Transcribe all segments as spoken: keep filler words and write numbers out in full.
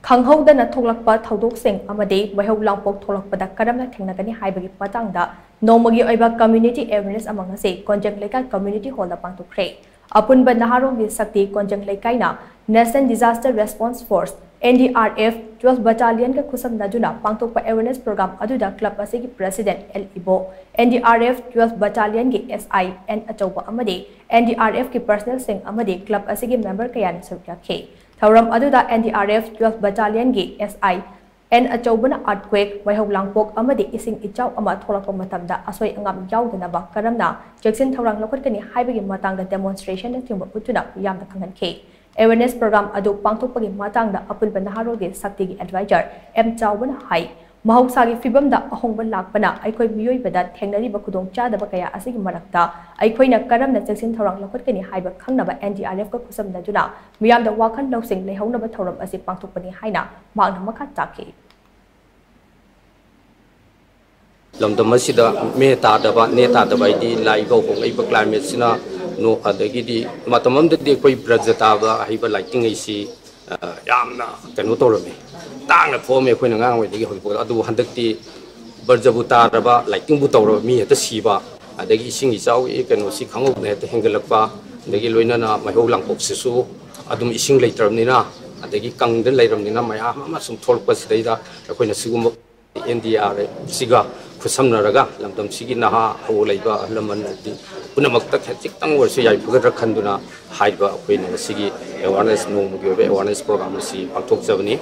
ꯈꯪꯍꯧꯗꯅ ꯊꯣꯛꯂꯛꯄ ꯊꯧꯗꯣꯛꯁꯤꯡ ꯑꯃꯗꯤ ꯃꯩꯍꯧ ꯂꯥꯡꯄꯣꯛ ꯊꯣꯛꯂꯛꯄꯗ ꯀꯔꯝꯅ ꯊꯦꯡꯅꯒꯅꯤ ꯍꯥꯏꯕꯒꯤ ꯃꯇꯥꯡꯗ ꯅꯣꯡꯃꯒꯤ ꯑꯣꯏꯕ community awareness ꯑꯃ ꯉꯁꯤ ꯀꯣꯟꯖꯦꯡ ꯂꯩꯀꯥꯏ community hall ꯗ ꯄꯥꯡꯊꯣꯛꯈ꯭ꯔꯦ꯫ ꯑꯄꯨꯟꯕ ꯅꯍꯥꯔꯣꯜꯒꯤ ꯁꯛꯇꯤ ꯀꯣꯟꯖꯦꯡ ꯂꯩꯀꯥꯏꯅ National Disaster Response Force, N D R F, twelve Battalion ꯒ ꯈꯨꯠꯁꯝꯅꯗꯨꯅ ꯄꯥꯡꯊꯣꯛꯄ awareness program ꯑꯗꯨꯗ club ꯑꯁꯤꯒꯤ president L ꯏꯕꯣ, N D R F twelve Battalion ꯒꯤ S I N ꯑꯆꯧꯕ ꯑꯃꯗꯤ N D R F ꯀꯤ personnel ꯁꯤꯡ ꯑꯃꯗꯤ club ꯑꯁꯤꯒꯤ member ꯀꯌꯥꯅ ꯁꯔꯨꯛ ꯌꯥꯈꯤ꯫ ꯊꯧꯔꯝ ꯑꯗꯨꯗ N D R F twelve Battalion ꯒꯤ S I N ꯑꯆꯧꯕꯅ earthquake, ꯃꯩꯍꯧ ꯂꯥꯡꯄꯣꯛ ꯑꯃꯗꯤ ꯏꯁꯤꯡ ꯏꯆꯥꯎ ꯑꯃ ꯊꯣꯛꯂꯛꯄ ꯃꯇꯝꯗ ꯑꯁꯣꯏ ꯑꯉꯥꯝ ꯌꯥꯎꯗꯅꯕ ꯀꯔꯝꯅ ꯆꯦꯛꯁꯤꯟ ꯊꯧꯔꯥꯡ ꯂꯧꯈꯠꯀꯅꯤ ꯍꯥꯏꯕꯒꯤ ꯃꯇꯥꯡꯗ demonstration ꯅꯆꯤꯡꯕ ꯎꯠꯇꯨꯅ ꯃꯤꯌꯥꯝꯗ ꯈꯪꯍꯟꯈꯤ꯫ Awareness program ꯑꯗꯨ ꯄꯥꯡꯊꯣꯛꯄꯒꯤ ꯃꯇꯥꯡꯗ ꯑꯄꯨꯟꯕ ꯅꯍꯥꯔꯣꯜꯒꯤ ꯁꯛꯇꯤꯒꯤ advisor M ꯆꯥꯎꯕꯅ ꯍꯥꯏ, ꯃꯍꯧꯁꯥꯒꯤ ꯐꯤꯕꯝꯗ ꯑꯍꯣꯡꯕ ꯂꯥꯛꯄꯅ ꯑꯩꯈꯣꯏ ꯃꯤꯑꯣꯏꯕꯗ ꯊꯦꯡꯅꯔꯤꯕ ꯈꯨꯗꯣꯡꯆꯥꯗꯕ ꯀꯌꯥ ꯑꯁꯤꯒꯤ ꯃꯔꯛꯇ ꯑꯩꯈꯣꯏꯅ ꯀꯔꯝꯅ ꯆꯦꯛꯁꯤꯟ ꯊꯧꯔꯥꯡ ꯂꯧꯈꯠꯀꯅꯤ ꯍꯥꯏꯕ ꯈꯪꯅꯕ N D R F ꯀ ꯈꯨꯠꯁꯝꯅꯗꯨꯅ ꯃꯤꯌꯥꯝꯗ ꯋꯥꯈꯜ ꯂꯧꯁꯤꯡ ꯂꯩꯍꯧꯅꯕ ꯊꯧꯔꯝ ꯑꯁꯤ ꯄꯥꯡꯊꯣꯛꯄꯅꯤ ꯍꯥꯏꯅ ꯃꯍꯥꯛꯅ ꯃꯈꯥ ꯇꯥꯈꯤ꯫ ꯂꯝꯗꯝ ꯑꯁꯤꯗ ꯃꯦ ꯇꯥꯗꯕ, ꯅꯦ ꯇꯥꯗꯕ ꯍꯥꯏꯗꯤ ꯂꯥꯛꯏꯕ ꯍꯣꯡꯂꯛꯏꯕ climate ꯁꯤꯅ ꯅꯣ-, ꯑꯗꯒꯤꯗꯤ ꯃꯇꯝ ꯑꯃꯗꯗꯤ ꯑꯩꯈꯣꯏ ꯕ꯭ꯔꯖ ꯇꯥꯕ ꯍꯥꯏꯕ ꯂꯥꯏꯇꯤꯡ ꯑꯁꯤ, ꯑ, ꯌꯥꯝꯅ ꯀꯩꯅꯣ ꯇꯧꯔꯝꯃꯤ, ꯇꯥꯡꯅ ꯊꯣꯛꯑꯝꯃꯤ ꯑꯩꯈꯣꯏꯅ ꯑꯉꯥꯡ ꯑꯣꯏꯔꯤꯉꯩꯗꯒꯤ ꯍꯧꯖꯤꯛ ꯐꯥꯎ꯫ ꯑꯗꯨꯕꯨ ꯍꯟꯗꯛꯇꯤ ꯕ꯭ꯔꯖꯕꯨ ꯇꯥꯔꯕ, ꯂꯥꯏꯇꯤꯡꯕꯨ ꯇꯧꯔꯕ ꯃꯤ ꯍꯦꯛꯇ ꯁꯤꯕ, ꯑꯗꯒꯤ ꯏꯁꯤꯡ ꯏꯆꯥꯎꯒꯤ ꯀꯩꯅꯣꯁꯤ ꯈꯪꯍꯧꯗꯅ ꯍꯦꯛꯇ ꯍꯦꯟꯒꯠꯂꯛꯄ, ꯑꯗꯒꯤ ꯂꯣꯏꯅꯅ ꯃꯩꯍꯧ ꯂꯥꯡꯄꯣꯛꯁꯤꯁꯨ ꯑꯗꯨꯝ ꯏꯁꯤꯡ ꯂꯩꯇ꯭ꯔꯕꯅꯤꯅ, ꯑꯗꯒꯤ ꯀꯪꯗꯅ ꯂꯩꯔꯕꯅꯤꯅ ꯃꯌꯥꯝ ꯑꯃ ꯁꯨꯝ ꯊꯣꯛꯂꯛꯄꯁꯤꯗꯩꯗ ꯑꯩꯈꯣꯏꯅ ꯁꯤꯒꯨꯝꯕ N D R F ꯁꯤꯒ ꯈꯨꯠꯁꯝꯅꯔꯒ ꯂꯝꯗꯝꯁꯤꯒꯤ ꯅꯍꯥ ꯍꯧꯒꯠꯂꯛꯏꯕ ꯑꯍꯜ ꯂꯃꯟ ꯑꯗꯤ ꯄꯨꯝꯅꯃꯛꯇ ꯈꯖꯤꯛꯇꯪ ꯑꯣꯏꯔꯁꯨ ꯌꯥꯏꯐꯒꯗ꯭ꯔꯥ ꯈꯟꯗꯨꯅ ꯍꯥꯏꯔꯤꯕ ꯑꯩꯈꯣꯏꯅ ꯉꯁꯤꯒꯤ awareness, ꯅꯣꯡꯃꯒꯤ ꯑꯣꯏꯕ awareness program ꯑꯁꯤ ꯄꯥꯡꯊꯣꯛꯆꯕꯅꯤ꯫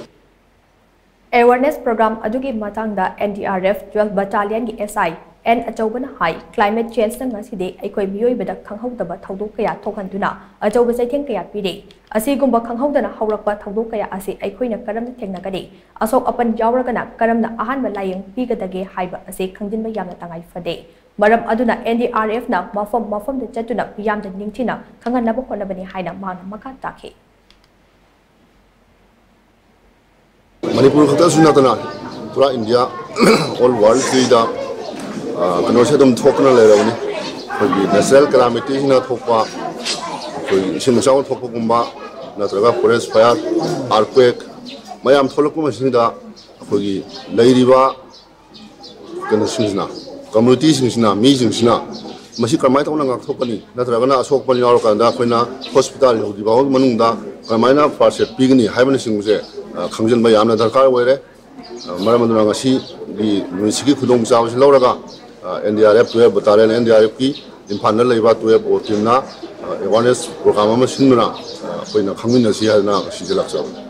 Awareness program ꯑꯗꯨꯒꯤ ꯃꯇꯥꯡꯗ N D R F twelve Battalion ꯒꯤ S I N ꯑꯆꯧꯕꯅ high, climate change ꯅ ꯉꯁꯤꯗꯤ ꯑꯩꯈꯣꯏ ꯃꯤꯑꯣꯏꯕꯗ ꯈꯪꯍꯧꯗꯕ ꯊꯧꯗꯣꯛ ꯀꯌꯥ ꯊꯣꯛꯍꯟꯗꯨꯅ ꯑꯆꯧꯕ ꯆꯩꯊꯦꯡ ꯀꯌꯥ ꯄꯤꯔꯤ꯫ ꯑꯁꯤꯒꯨꯝꯕ ꯈꯪꯍꯧꯗꯅ ꯍꯧꯔꯛꯄ ꯊꯧꯗꯣꯛ ꯀꯌꯥ ꯑꯁꯤ ꯑꯩꯈꯣꯏꯅ ꯀꯔꯝꯅ ꯊꯦꯡꯅꯒꯅꯤ? ꯑꯁꯣꯛ ꯑꯄꯟ ꯌꯥꯎꯔꯒꯅ ꯀꯔꯝꯅ ꯑꯍꯥꯟꯕ ꯂꯥꯌꯦꯡ ꯄꯤꯒꯗꯒꯦ ꯍꯥꯏꯕ ꯑꯁꯤ ꯈꯪꯖꯤꯟꯕ ꯌꯥꯝꯅ ꯇꯉꯥꯏ ꯐꯗꯦ꯫ ꯃꯔꯝ ꯑꯗꯨꯅ N D R F ꯅ ꯃꯐꯝ ꯃꯐꯝꯗ ꯆꯠꯇꯨꯅ ꯃꯤꯌꯥꯝꯗ ꯅꯤꯡꯊꯤꯅ ꯈꯪꯍꯟꯅꯕ ꯍꯣꯠꯅꯕꯅꯤ ꯍꯥꯏꯅ ꯃꯍꯥꯛꯅ ꯃꯈꯥ ꯇꯥꯈꯤ꯫ ꯃꯅꯤꯄꯨꯔ ꯈꯛꯇꯁꯨ ꯅꯠꯇꯅ ꯄꯨꯔꯥ India, all world ꯁꯤꯗ, ꯑ, ꯀꯩꯅꯣꯁꯦ ꯑꯗꯨꯝ ꯊꯣꯛꯇꯨꯅ ꯂꯩꯔꯕꯅꯤ꯫ ꯑꯩꯈꯣꯏꯒꯤ natural calamity ꯁꯤꯅ ꯊꯣꯛꯄ, ꯑꯩꯈꯣꯏꯒꯤ ꯏꯁꯤꯡ ꯏꯆꯥꯎ ꯊꯣꯛꯄꯒꯨꯝꯕ, ꯅꯠꯇ꯭ꯔꯒ forest fire, earthquake, ꯃꯌꯥꯝ ꯊꯣꯛꯂꯛꯄ ꯃꯁꯤꯡꯗ ꯑꯩꯈꯣꯏꯒꯤ ꯂꯩꯔꯤꯕ ꯀꯩꯅꯣꯁꯤꯡꯁꯤꯅ, ꯀꯝꯃꯨꯅꯤꯇꯤꯁꯤꯡꯁꯤꯅ, ꯃꯤꯁꯤꯡꯁꯤꯅ ꯃꯁꯤ ꯀꯔꯝꯍꯥꯏꯅ ꯇꯧꯅ ꯉꯥꯛꯊꯣꯛꯀꯅꯤ, ꯅꯠꯇ꯭ꯔꯒꯅ ꯑꯁꯣꯛꯄ ꯌꯥꯎꯔꯀꯥꯟꯗ ꯑꯩꯈꯣꯏꯅ ꯍꯣꯁꯄꯤꯇꯥꯜ ꯌꯧꯗ꯭ꯔꯤ ꯐꯥꯎꯕꯒꯤ ꯃꯅꯨꯡꯗ ꯀꯔꯝꯍꯥꯏꯅ ꯐꯥꯔꯁ ꯑꯦꯗ ꯄꯤꯒꯅꯤ ꯍꯥꯏꯕꯅꯆꯤꯡꯕꯁꯦ, ꯑ, ꯈꯪꯖꯤꯟꯕ ꯌꯥꯝꯅ ꯗꯔꯀꯥꯔ ꯑꯣꯏꯔꯦ꯫ ꯑ, ꯃꯔꯝ ꯑꯗꯨꯅ ꯉꯁꯤꯒꯤ ꯅꯨꯃꯤꯠꯁꯤꯒꯤ ꯈꯨꯗꯣꯡꯆꯥꯕꯁꯤ ꯂꯧꯔꯒ, ꯑ, ꯑꯦꯟ ꯗꯤ ꯑꯥꯔ ꯑꯦꯐ ꯇꯨꯌꯦꯜꯐ ꯕꯇꯥꯂꯤꯌꯟ, ꯑꯦꯟ ꯗꯤ ꯑꯥꯔ ꯑꯦꯐꯀꯤ ꯏꯝꯐꯥꯜꯗ ꯂꯩꯕ ꯇꯨꯌꯦꯜꯐ ꯑꯣ ꯇꯤꯝꯅ, ꯑ, ꯑꯦꯋꯥꯔꯅꯦꯁ ꯄ꯭ꯔꯣꯒ꯭ꯔꯥꯝ ꯑꯃ ꯁꯤꯟꯗꯨꯅ, ꯑ, ꯑꯩꯈꯣꯏꯅ ꯈꯪꯃꯤꯟꯅꯁꯤ ꯍꯥꯏꯗꯅ ꯉꯁꯤꯁꯦ ꯂꯥꯛꯆꯕꯅꯤ꯫